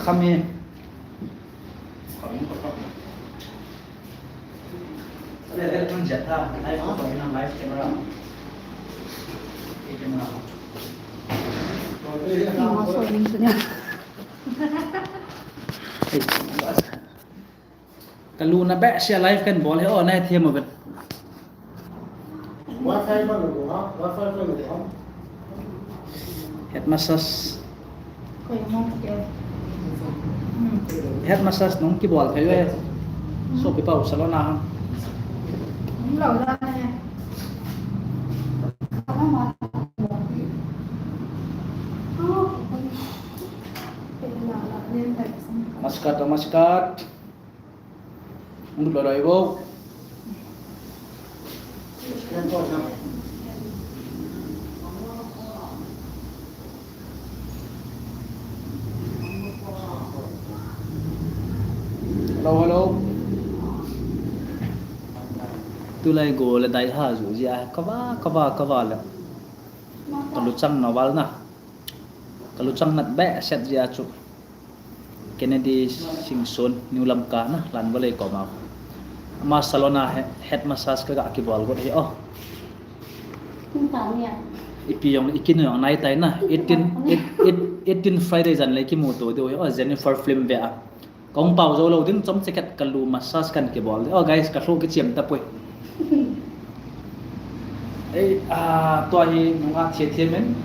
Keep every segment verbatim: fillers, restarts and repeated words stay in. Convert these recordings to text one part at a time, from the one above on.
Kami. Live camera. Mama so ding tu nia. Ka luna behseh a live kan bol hi o, nai thiam o vet. Wi-Fi ba lu ha, Wi-Fi ba lu ha. Head massage. Koi mo ke. Hmm. Head massage nung kibol thei ve. Hmm. Sopi pau salon a ha. Nung lo la ne. Namaskar, namaskar. Ang dudloi doi vo. Hello, hello. Tulai go le dai ha ju jia, kava, kava, kava le. Ka luchang na val na. Ka luchang nat behseh jia chu. Kennedy Singson, New Lamka na, Lanvalei koma. Ama salon a he-, head massage ka ga kibol got hi o. Kum ta nia. Ipi jong, i kin jong nai tai na. Eighteen, eight, eight, eighteen Friday jan le kimu to diu hi o, Jennifer film ve a. Kong pau jou lou ding chomcha khat ka lu massage kan kibol. Oh, guys, ka lhu kichiam tapoi. Ei, ah, tua hi nunga thia thia men.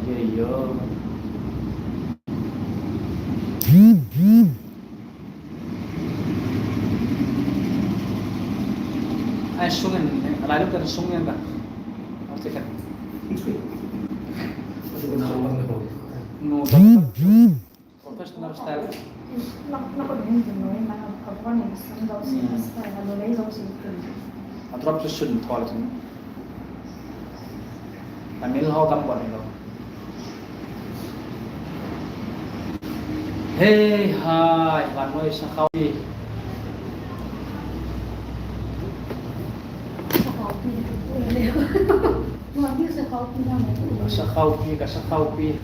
Ei, ei, yo. Ai, sung in, lai luk kan sung in ba. Arte kan. No, professional style. A drop chu sun thol chu. Tamil ho gam bol lo. Hei, hai, vannoi sakhaupi. Sakhaupi. Sakhaupi, ka sakhaupi.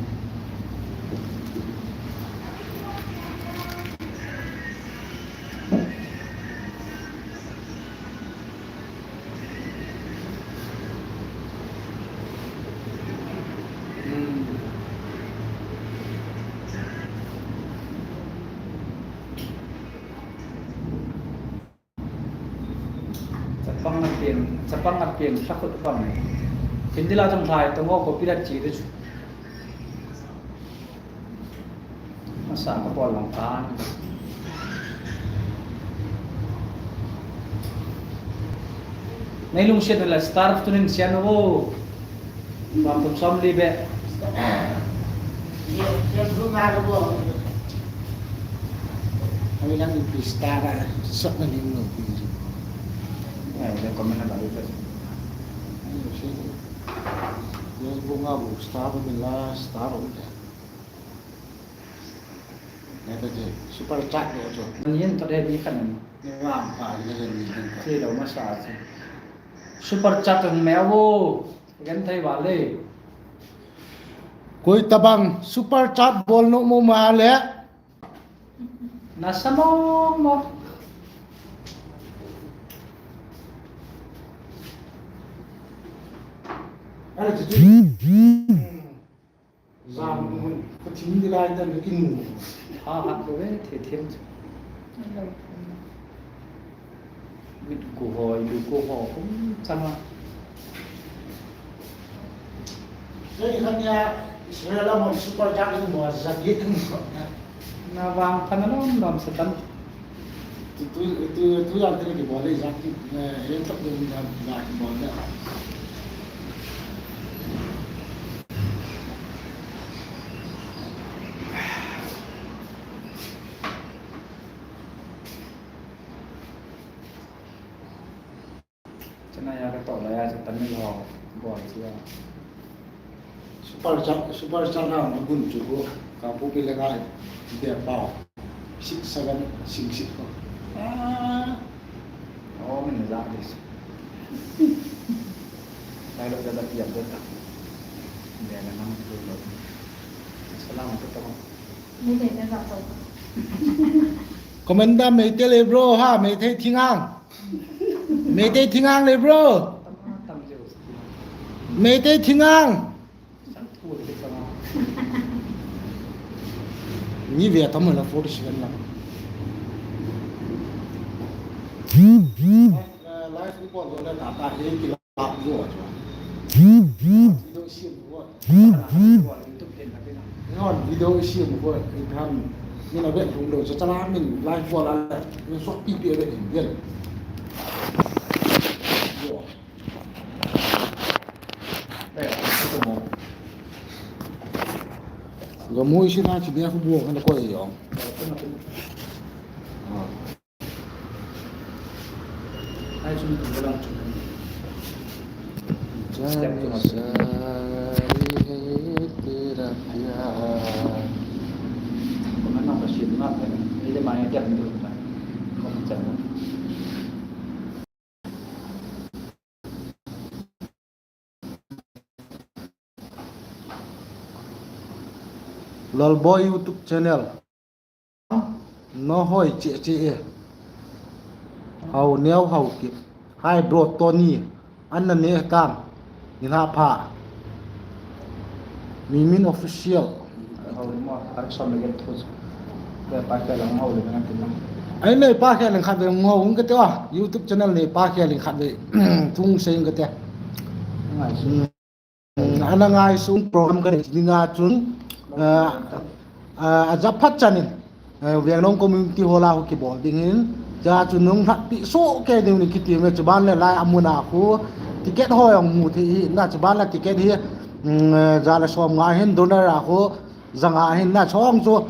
Chapang a piang, chapang a piang, sa khut pang. Hindi la tong thai, tong o, copyright chi de chu. Masa ka bol lang ka. Nei lungset la star tunin sian o. Bang tum som li be. Ye, ye, bu nga lo bo. Ami lang ipi star a, sok na ning no pi. Ai, le comment na ba lu. Ai, si. Ye, bu nga bu star bu la star o. Super chat lo chu. Ni en to de ni khan. Ni ram pa ni ni ni. Ti lo masa chu. Super chat hung me vo. Gen thei va le. Koi tabang super chat bol nom mo ma le. Na sa mong mo. Ai chu. Jam hun, ka thim di lai tan ka kinu. Ha, ha, ko ve, the, them. Mit ko ho, lu ko ho, um, chama. Sei khania, Israel a mon super chat mo, jagi tan mo. Na vang phan nom nom sa tan. Tu, tu, tu, tu yang tadi kibol le, yang ki, eh, yang tak dia yang, yang kibol le. Chana ya ka to la ya cha Tamil ho bol cha. Super chat, super chat na ma gun chu ko. Ka pu pi le ngai. Dia pau. Six, seven, six, six, four. Ah. Oh, min za this. Dialogue da da pian da da. Nena nam tu lo. Salam tu tamo. Commander Meitei le bro ha, Meitei thingang. Meitei thingang le bro. Meitei thingang. Ni ve tam la forty seven la. Live report lo le ta ta he ki la jo jo. Video sim ko. Ngon video sim ko. Tham ni na ve lo cha cha la min live ko la. Ni sok pi pi ve in ve. Ga mui si na chi bia fu buo kan ko yo. Ai sun tu lang chu. Jani sari hai tera pyar. Ko na ka sin na ka. Ile mai ka ndu ta. Ko cha. Lalboi YouTube channel. No hoi che che e. Hau neo hau ki. Hi bro Tony. Anna ne tam. Ni na pha. Mimin Official. Hau mo, ar som le get thus. Ke pa ke lang hau le ngan tin lang. Ai nei pa ke lang khat ve ngo ung ke te wa. YouTube channel nei pa ke lang khat ve. Thung sei ung ke te. Ngai su. Mm, ana ngai sung program ka ni nga chun. Ah, ah, a ja phat chanin. Eh, Vietnam community hall a ho kibol ding hin. Ja chu nung lhat pi so ke ding ni kiti me chu ban le lai amuna khu. Ticket ho jong mu thei hi na chu ban la ticket hi. Mm, ja la som nga hin donor a khu. Janga hin na chong chu.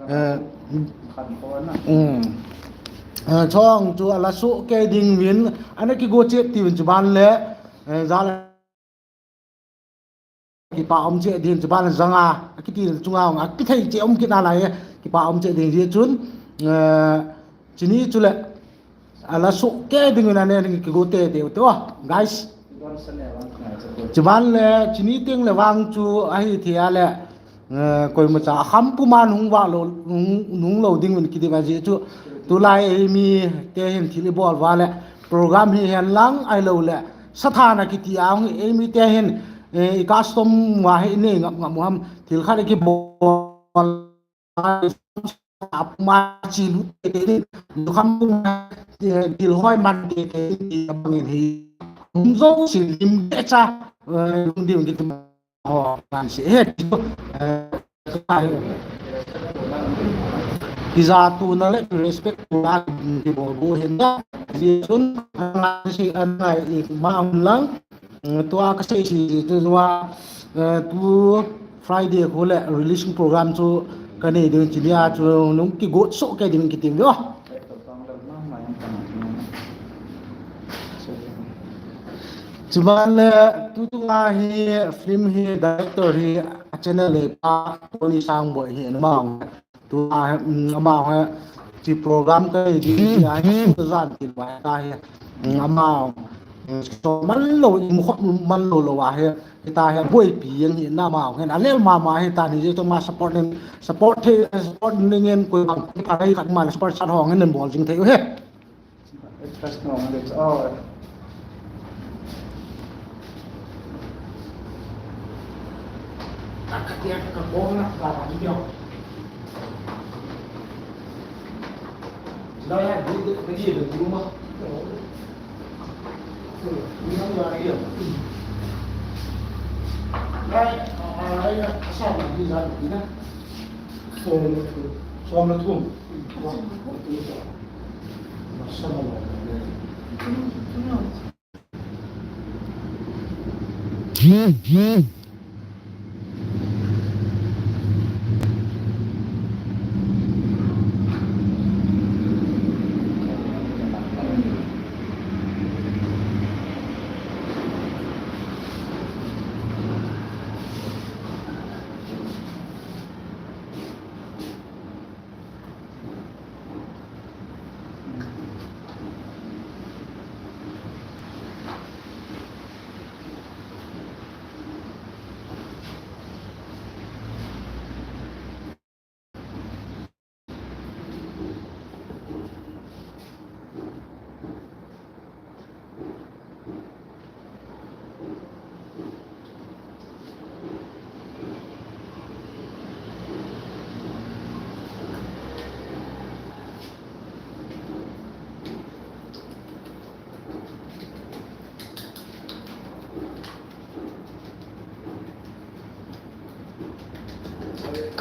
Eh, mm. Eh, chong chu ala so ke ding vin. Ana ki go che ti vin chu ban le. Eh, ja la Kipa um che din chu ban janga, akiti chunga ong, akithei che um kit nalai, kipa um che din ji chun, eh, chini chule, ala so ke ding na ne ding kigo te te to, guys. Chuban le, chini ting le vang chu, ahi thia le, eh, koimacha, akham puma nung va lo, nung, nung lo ding un kiti va ji chu, tulai eimi te hin thil i bol va le, program hi hen lang ai lo le, Sathana kiti a hung eimi te hin, eh, i custom wa hi nei ngap ngap ham thil khat kibol ma chi lu te te ni, lu kham pung, eh, thil hoi man te te ni bangin hi. Hung zo sin lim de cha, eh, lung dim kiti ma ho kan si he, eh, Kizatuna le respect tuna kibol bu hin da. Ji chun, si angai i ma hun lang. Tua ka sei si tu tua, eh, tu Friday khu le releasing program chu ka nei ding chi nia chu nung kigot so ke ding kiti vio. Chuban le, tutunga hi film hi director hi a channel le pa Tony Sangboi hi amau. Tu a, mm, amau hi chi program ka hi di hi a hi tu zan tin bai ka hi. Mm, amau. Mm, so man lo, i mu khot man lo lo a hi. Hita hi boi pi yang hi na amau hi. A lel mama hi ta ni je to ma support ning, support the, support ning en koi bang pa rai khat ma support sat hong en bol jing thei u hi. Express no, it's all. Kakatia kakona kaka video. Sila ya di di di di rumah. Ini kan ya dia. Right, ah, ya, asal di sana di na. Som na thum. Som na thum.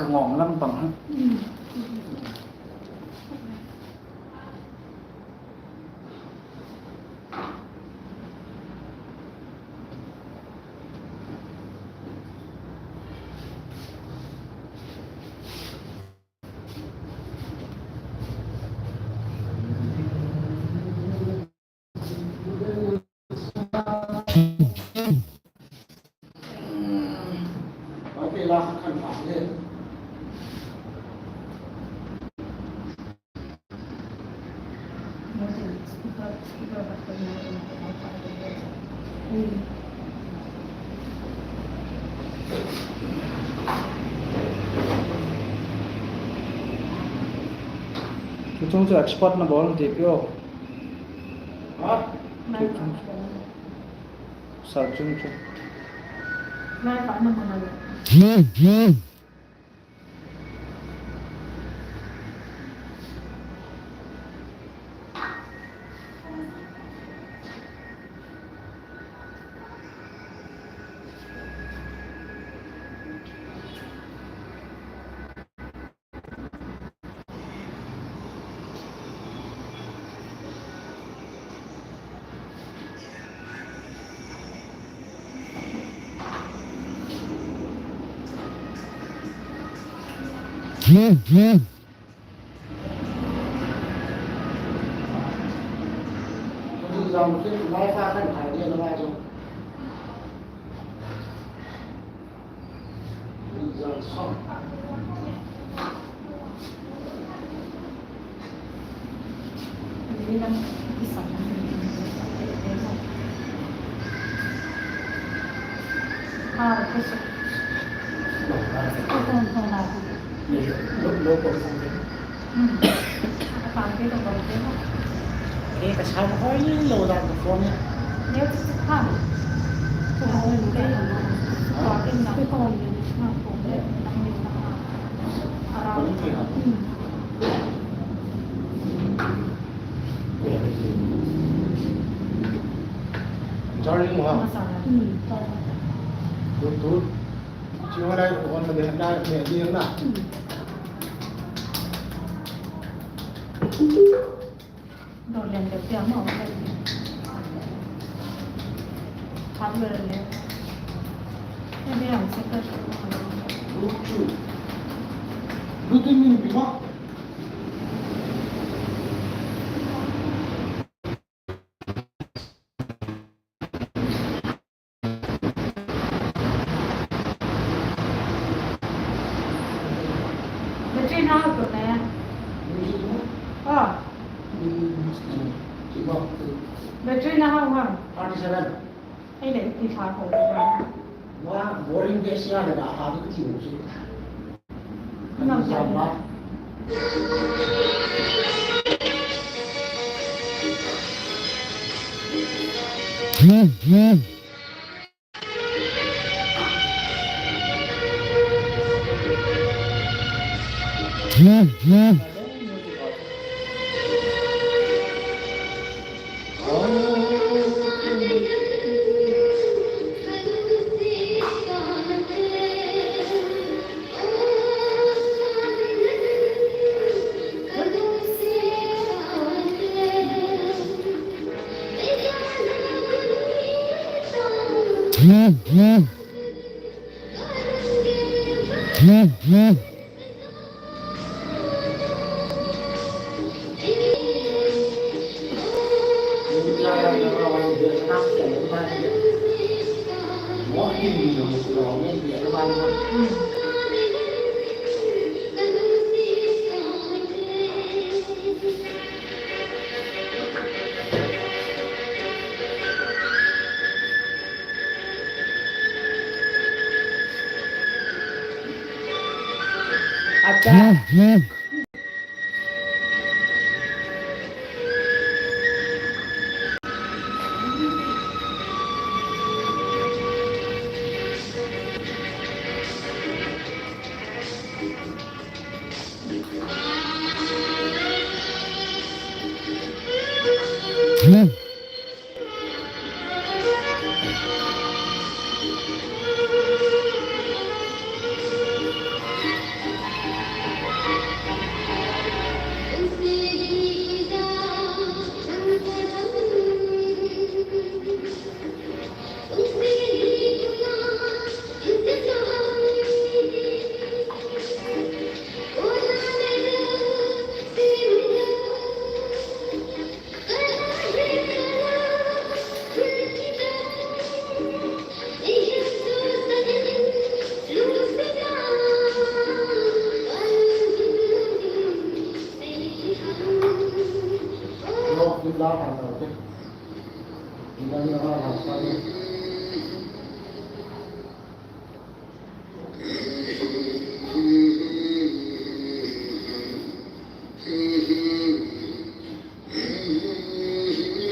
ngong lam bang ha. Tuchung chu export nabol nati pio. Ha? Tuchung chu. Sa chung chu. Charging mo ha? Masala. Hmm, charging. Bluetooth. Chiwa lai ko on na de na de de na. Hmm. Dol lian deu tia mo. Thap le le. Ebe ang se ka. Bluetooth. Bluetooth min bi ma. Battery na hao to na ya. Ah. Battery na hao ha. Thirty-seven. Ei le, ti sa ko. Wa, boring de sia le ba ha du ti mo si. Ngam sa ba.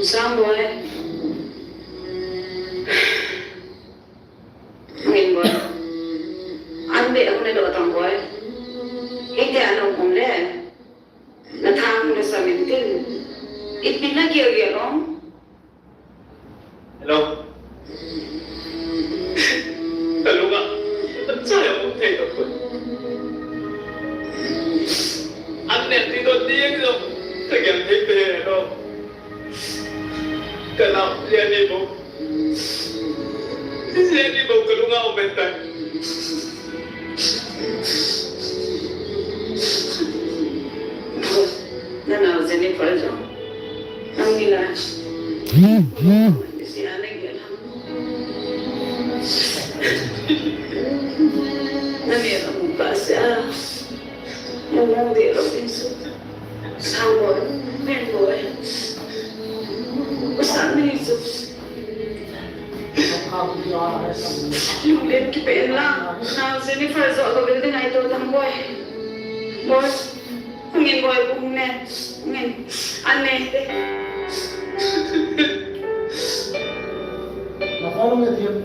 Sangboi. Nginboi. An be hung le do Tangboi. Hiti ana um le. Na thang le samin tin. Ipi na gel gel om. Hello. Kalunga. Achaya um thei tapoi. An ne ti do ti jong. Kagel thei pe hello. Kanao, Jenny bou. Jenny bou kalunga um e tai. Nanao Jennifer jong. Nang ni la. Sia na gel ham. Nang ni la mu pa sia. Mong mong deh lou ding chu. Sangboi, Nginboi. Pasal nei chu. Lunglen kipe in lang. Nang Jennifer joh lou vil ding ahi to Tangboi. Boi. Nginboi bu ne. Ngin. An ne te. Na phone me diam.